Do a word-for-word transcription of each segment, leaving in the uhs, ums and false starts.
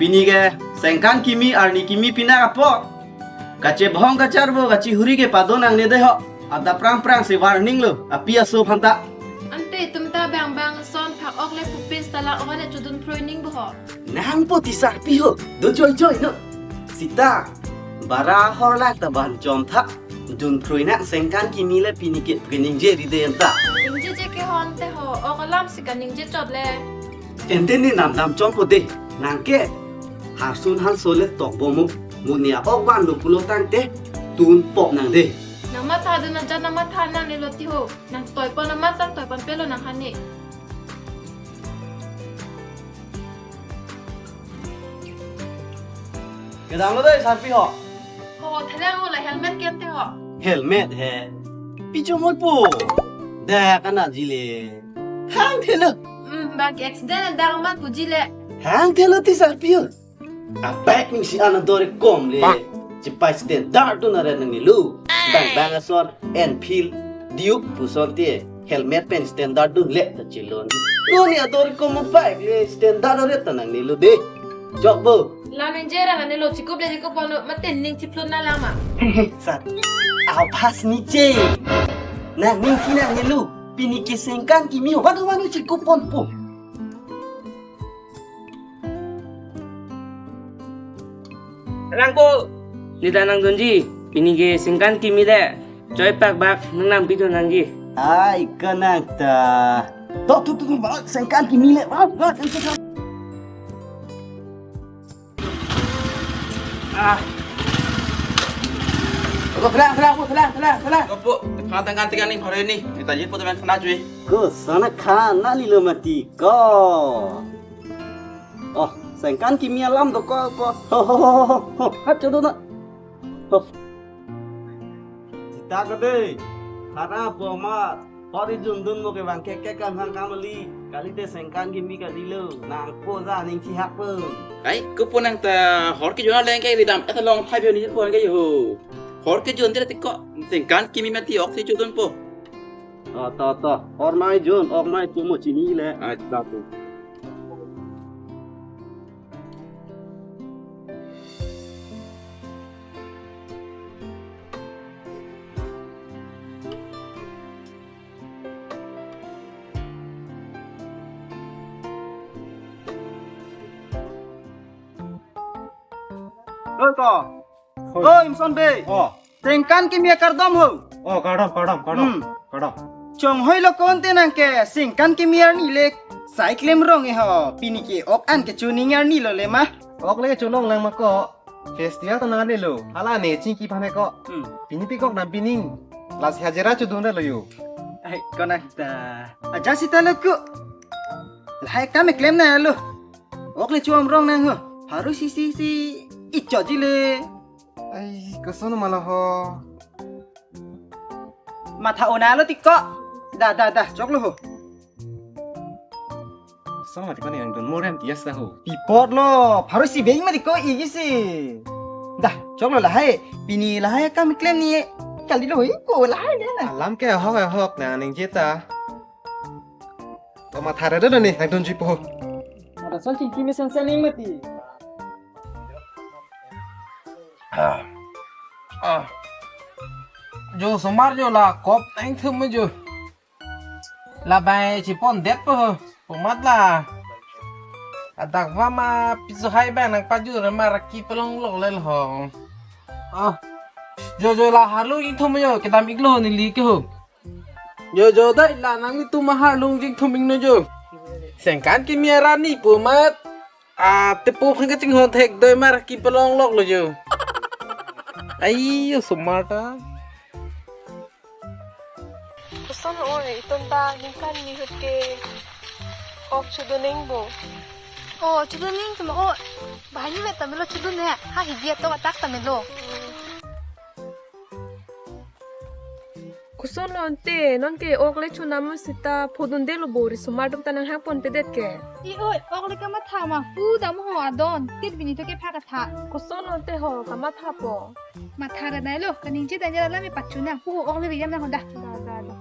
Pini ke sengkan kimi arni kimi pinak apot. Kachebhong kacharvo kachihuri ke padonangne dei ho. Adap prang prang si warning lo, api aso aphanta. Ante itum ta bang bang ason phak-ok le pupin seta lang-ok le chodun phroi ning bo ho. Nangpo ti sarpi ho, do joi joi no. Sita, bara horlak ta ban chom tha. Dun phroi nang sengkan kimi le pini ke pini ningje ri dei anta. Ningjeje ke ho ante ho, ok alam si kaningje chot le. Ante ne namdam chompo dei, nang ke. Harsun hanso le tokbom mo, mo ne ok van lo pulo tangte, tun pop nang dei. Nang matha dun aja nang matha nangne lo ti ho, nang toipon amat sang toipon pelo nang hane. Kedam lo dei sarpi ho. Ho, thelang ho la helmet kente ho. Helmet he. Pi chomoi po. Dak anat ji le. Hang thelo. Hmm, bang ke accident dak amat puji le. Hang thelo ti sarpi ho. Abek ning si ana dore kom le. Bang. Chipai standard dun aret nangne lo. Bang bang ason Enfield, Duke puson ti helmet pen standard dun le ta chilon. Lo ne ador kom bike le standard aret ta nangne lo dei. Chok bo. Lam enjera nangne lo chikup le chikup ono mate ning chiplun na lama. Sat. Au pas ni che. Nang ning ki nangne lo. Pini ke sengkan kimi ho. Wanu wanu chikup ponpo. Rangko. Nida nangdunji, pini ke sengkan kimi le. Choi pak bak, nang nang pidun nangji. Ai, kanang ta. Tok tuk tuk bak, sengkan kimi le. Bak, bak, sengkan. Ah. Opo, thelang, thelang, opo, thelang, thelang, thelang. Opo, thelang tangkan tinggal ning hari ini. Kita jemput teman kena cuy. Ko sana khan nali lo mati ko. Oh, sengkan kimi alam do ko ko. Ho ho ho ho ho. Hat chodo na. Ho. Sita ko dei. Khara po mat. Hor ijun dun mo ke bang ke ke kam hang kam ali. Kalite sengkan kimi kalilo. Nangpo ja ning chihak pun. Ai, ko po nang ta hor kejun aleng ke ridam et along phai bion ni po ke ho. Hor kejun tira ti ko. Sengkan kimi mati ok si chodun po. To, to, to. Hor mai jun, ok mai pu mo chini le. Ai, ta po. Oi ko. Oi. Oi, Imson Bey. Oh. Sengkan kimi akardom ho. Oh, kardom, kardom, kardom, Hmm. kardom. Chonghoi lo konte nang ke, sengkan kimi arni le, sai klem rong e ho, pini ke ok an ke chuning arni lo le ma. Ok le chunong lang ma ko, festival ta nang le lo, hala ne chingki phane ko. Hmm. Pini pi kok nam pining, lasi hajira chodun lo yo. Ai, konang ta. Aja sita lo ku. Lahai kam klem na lo. Ok le chuam rong nang ho. Harus si si si. Icho ji le. Ai, koson ma lo ho. Matha ona lo ti ko. Da, da, da, chok lo ho. Koson ma ti ko ne ang dun morem tias da ho. Pi apot lo. Harus si beng ma ti ko igi si. Da, chok lo lahai. Pini lahai kam klem ni. Kalilo ho ko lahai le na. Alam ke ahok ahok nang ningje ta. To matha re do ni, nang dunji po. Ada son chingki mesen sen ni mati. Ah. Ah. Jo somar jo la kop nang thum jo. La bai chipon det po. Pomat la. Adak va ma piso hai bang nang paju re ma raki pelong lok le ho. Ah. Jo jo la harlu ing thum jo kedam iklo neli ke ho. Jo jo dai la nanglitum ahar lung jingthum ingno jo. Sengkan kimi arni pu mat. Ah, tepo phang kachinghon thek doi mar ki pelong lok lo jo. Ai, yo smart ah. Koson oi, itum ta ningkan ni hut ke ok chodun ning bo. Oh, chodun ning tum oh. Bahani me tamelo chodun ne. Ha hi dia to atak tamelo. Koson lo ante, non ke ok le chonam sita phodun de lo bo ri somar atum ta nanghang ponpe det ke. I oi, ok le kamatha ma, pu dam ho adon, tit bini to ke pha katha. Koson lo ante ho, kamatha po. Matha ra nai lo, kaningje danja la me pachuna, pu ok le bijam na honda. Da, da, da.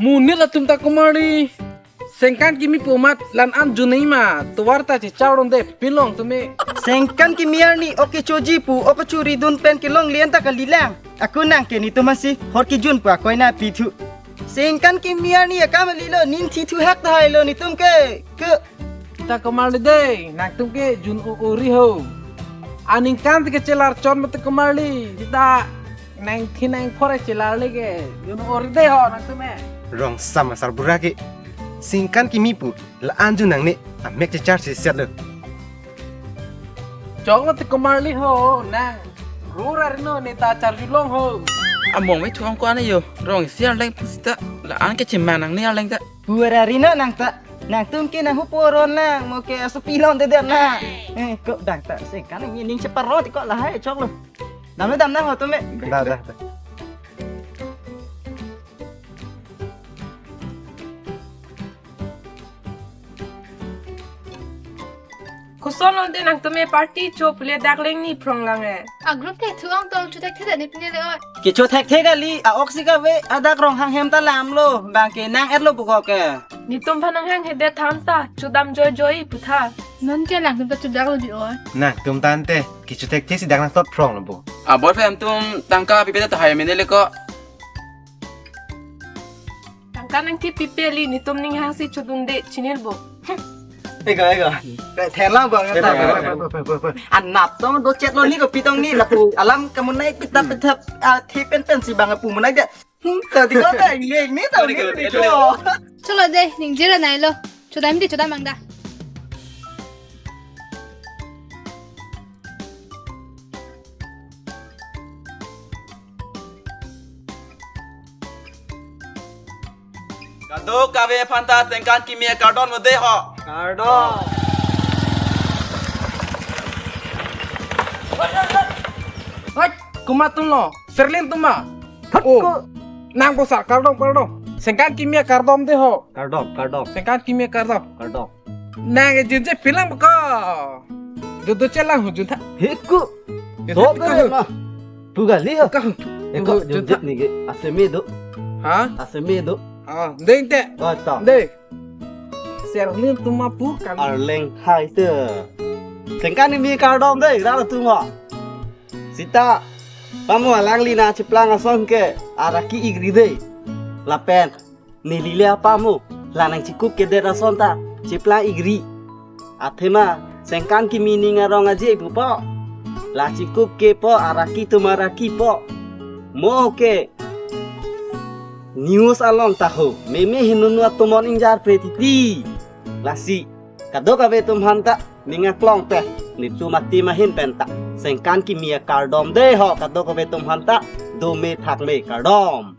Monit atum ta komarli. Sengkan kimi pu amat la-an jun nangji ma, tovar ta chechar-un-e, pilo nangtum me. Sengkan kimi arni ok kechoji pu, ok kechori-dun pen kelongle-an ta kalilang. Ako nang ke netum aphansi hor kejun pu akoi nangpithu. Sengkan kimi arni akam kalilo, ning thithu hak tahai lo netum ke. Ke. Ta komarli dei, nangtum ke jun o-ori ho. Aningkan te kechelar chot mate komarli, sita nangthin nangphor chelarle ke, jun o-ori dei ho nangtum me. Rong sam asar bura ke. Sengkan kimi pu, la-an jun nangne, amek chechar si set lo. Chok lo te komarli ho, nang. Rura rino ne ta charjulong ho. Among me thuang kwan yo, rong isi arleng pusita, la-an ke cheman nangne arleng ta. Pura rino nang ta, nangtum ke nang hupo ron lang, mo ke asopi lon te der na. Eh, kok dang ta, sengkan nangning cheparot kok lahai chok lo. Dam dam nang ho tum me. Da, da, da. Koson lonte nangtum me party cho pule dak leng ni phrong lang e. A group thek thuang tong chu thek thek ni pine le oi. Kecho thekthe kali, a-ok si kave, adak rong hang hem ta lam lo, bang ke nang-et lo pu kok ke. Netum aphan nanghanghe det tha ta, chodam joijoi putha. Non ke nangtum ta chodak lo di oi. Nangtum tangte, kecho thekthe si dak nang tot phrong lo pu. A boyfriend atum tangka pipe ta hai mene le ko. Tangka nangkepi peli netum ning hangsi chodunde chinilo. Ego, ego. Thelang bang. Ego, ego, ego. Anap tong do chet lo ni kopi tong ni lapu alam kamunai pitap pitap, ah, the pen pen si bang apu munai dia. Hmm, tadi ko ta ingleng ni tau ni. Ego, ego. Cholo de, ning jira nai lo. Chodam de, chodam bang da. Kadokave aphan ta sengkan kimi akardom mo dei ho. Kardom. Hoi, komat atum lo, Serlin atum ma. Hot. Oh. Ko. Nang bosar kardom, kardom. Sengkan kimi akardom dei ho. Kardom, kardom. Sengkan kimi akardom. Kardom. Nang ke junje pilang baka. Jodo chelang ho juntha. Hiku. Juntha. Sok pilang ke ho. Ma. Pugali ho. Ka. Eko ho, junje juntha. Ni ke. Aseme do. Ha? Aseme do. Ah, deng te. Oh, ta. Deng. Serlin atum ma pu kan. Arleng hai te. Sengkan kimi akardom dei, rara atum ho. Sita, pamo alangli nangcheplang ason ke, araki igri dei. Lapen. Neli le apamo, la nangchekup kedet ason ta, cheplang igri. Athema, sengkan kimi ning arong aje pupo. La chekup kepo, araki atum araki po. Mo ke, news along ta ho, meme hinunu atum on ingjar pre titi. Lasi, kadokave atum aphan ta, ning aklong pen, netum atim ahin pen ta, sengkan kimi akardom dei ho, kadokave atum aphan ta, dome thakme kardom.